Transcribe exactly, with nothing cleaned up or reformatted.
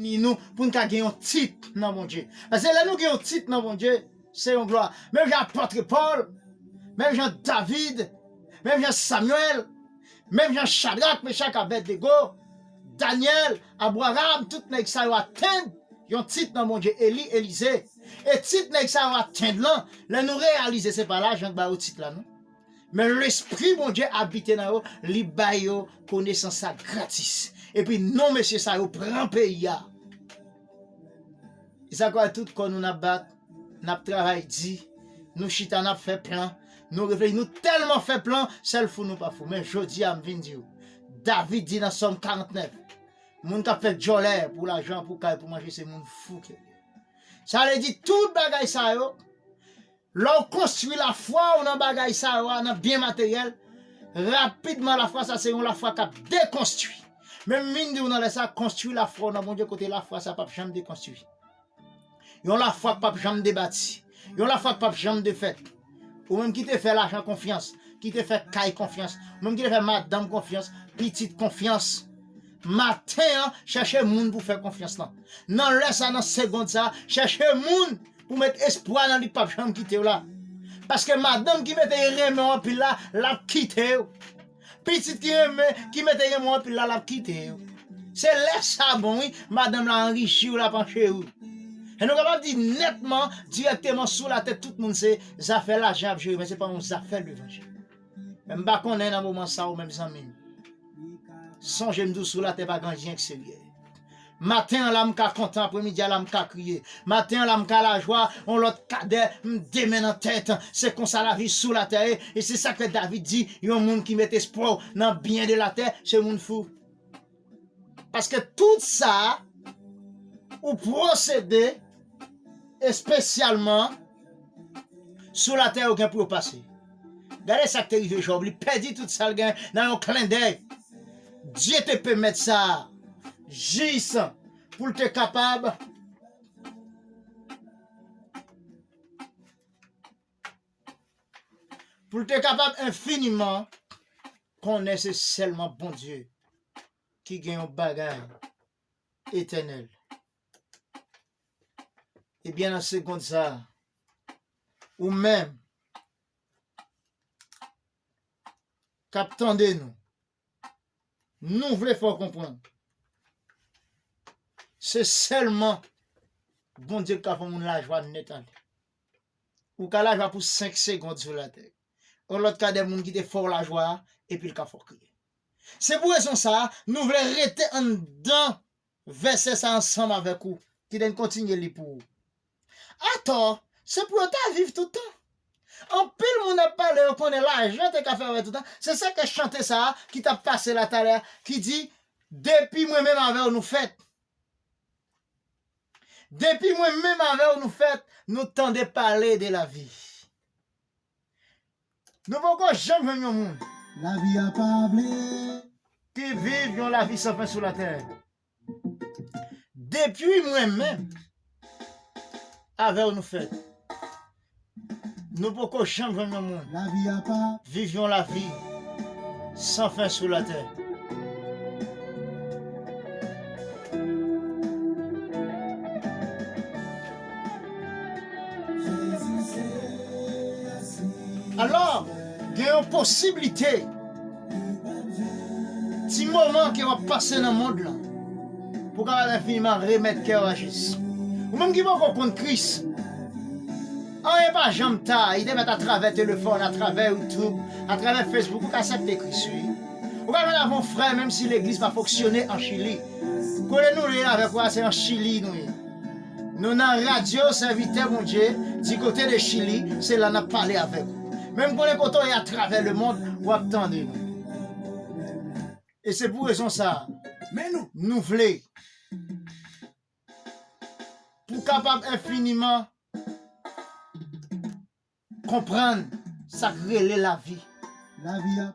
ni nou pou n ka gen yon tit nan Bondye. Paske lè nou gen yon tit nan Bondye, se yon glwa. Menm jan apòt Pòl, menm jan David, menm jan Samyèl, menm jan Chadrak, Mechak, Abèdnego, Danyèl, Abraram, tout nèg sa yo atenn yon tit nan Bondye, Eli, Elize. E tit nèg sa yo atenn lan, lè nou reyalize se pa lajan k ba yo tit la non. Men Lespri Bondye abite nan yo, li bay yo konesans sa gratis. Epi non mesye sa yo pran peyi a. E sa kwè tout kò nou n ap bat, n ap travay di, nou chita n ap fè plan, nou reflechi, nou tèlman fè plan, sèl fou nou pa fou. Men jodi a m vin di w, David di nan Sòm karantnèf, moun k ap fè djòlè pou lajan, pou kay, pou manje, se moun fou ke l ye. Sa vle di tout bagay sa yo, lè w konstwi lafwa w nan bagay sa yo a, nan byen materyèl, rapidman lafwa sa se yon lafwa k ap dekonstwi. Men m vin di w nan lè sa, konstwi lafwa w nan Bondye kote lafwa sa p ap janm dekonstwi. Yon lafwa k p ap janm debati. Yon lafwa k p ap janm defèt. Ou menm ki te fè lajan konfyans, ki te fè kay konfyans, ou menm ki te fè madanm konfyans, pitit konfyans. Maten an, chèche moun pou fè konfyans lan. Nan lè sa, nan segond sa, chèche moun pou met espwa nan li k p ap janm kite w la. Paske madanm ki mete renmen w anpil la, l ap kite w. Pitit ki renmen, ki mete renmen w anpil la, l ap kite w. Se lè sa bon wi, madanm la anrichi w, l ap ancheri w. E nou kapab di nètman, dirèkteman sou latè, tout moun se zafè lajan y ap jere, men se pa yon zafè levanjil. Men m pa konnen nan moman sa ou menm zanmi m. Sonje m di w sou latè pa gen anyen k serye. Maten an la m ka kontan, apremidi a la m ka kriye. Maten an la m ka lajwa, yon lòt kadè m demen nan tèt. Se konsa lavi sou latè ye. E se sa k fè David di, yon moun ki met espwa w nan byen de latè, se moun fou. Paske tout sa ou posede espesyalman sou latè yo gen pou yo pase. Gade sa k te rive Jòb, li pèdi tout sa l gen nan yon klendèy. Dye te pèmèt sa jis pou l te kapab pou l te kapab enfiniman konnen se sèlman Bondye ki gen yon bagay etènèl. Ebyen, nan segond sa, ou menm k ap tande nou, nou vle fè w konprann, se sèlman Bondye k ka fè yon moun lajwa nèt ale. Ou ka lajwa pou senk segond sou latè. Yon lòt ka de moun ki te fè w lajwa a, epi l ka fè w kriye. Se pou rezon sa a, nou vle rete anndan vèsè sa ansanm avèk ou, ki te kontinye li pou ou. Atò, se pou yo ta viv tout tan. Anpil moun ap pale, yo konnen lajan te ka fè yo tout tan. Se sa ke chante sa a ki t ap pase la talè a, ki di, depi mwen menm avè w nou fèt. Depi mwen menm avè w nou fèt, nou tande pale de lavi. Nou poko janm jwenn yon moun lavi a pa vle ki viv yon lavi san fen sou latè. Depi mwen menm avè w nou fèt, nou poko janm jwenn yon moun lavi a pa viv yon lavi san fen sou latè. Alò, gen yon posiblite, ti moman ke w ap pase nan mond lan, pou w kapab enfiniman remèt kè w a Jezi. Ou menm ki poko konn Kris, anyen pa janm ta, li te mèt atravè telefòn, atravè YouTube, atravè Facebook, ou ka aksepte Kris, wi. Ou ka jwenn avè yon frè, menm si legliz pa fonksyone an Chili. Kote nou ye avèk ou a, se an Chili nou ye. Nou nan radyo sèvitè Bondye, di kote de Chili, se la n ap pale avèk ou. Menm konnen kote w ye atravè lemond, w ap tande nou. E se pou rezon sa a, men nou, nou vle pou kapab enfiniman konprann sa k rele lavi. Lavi a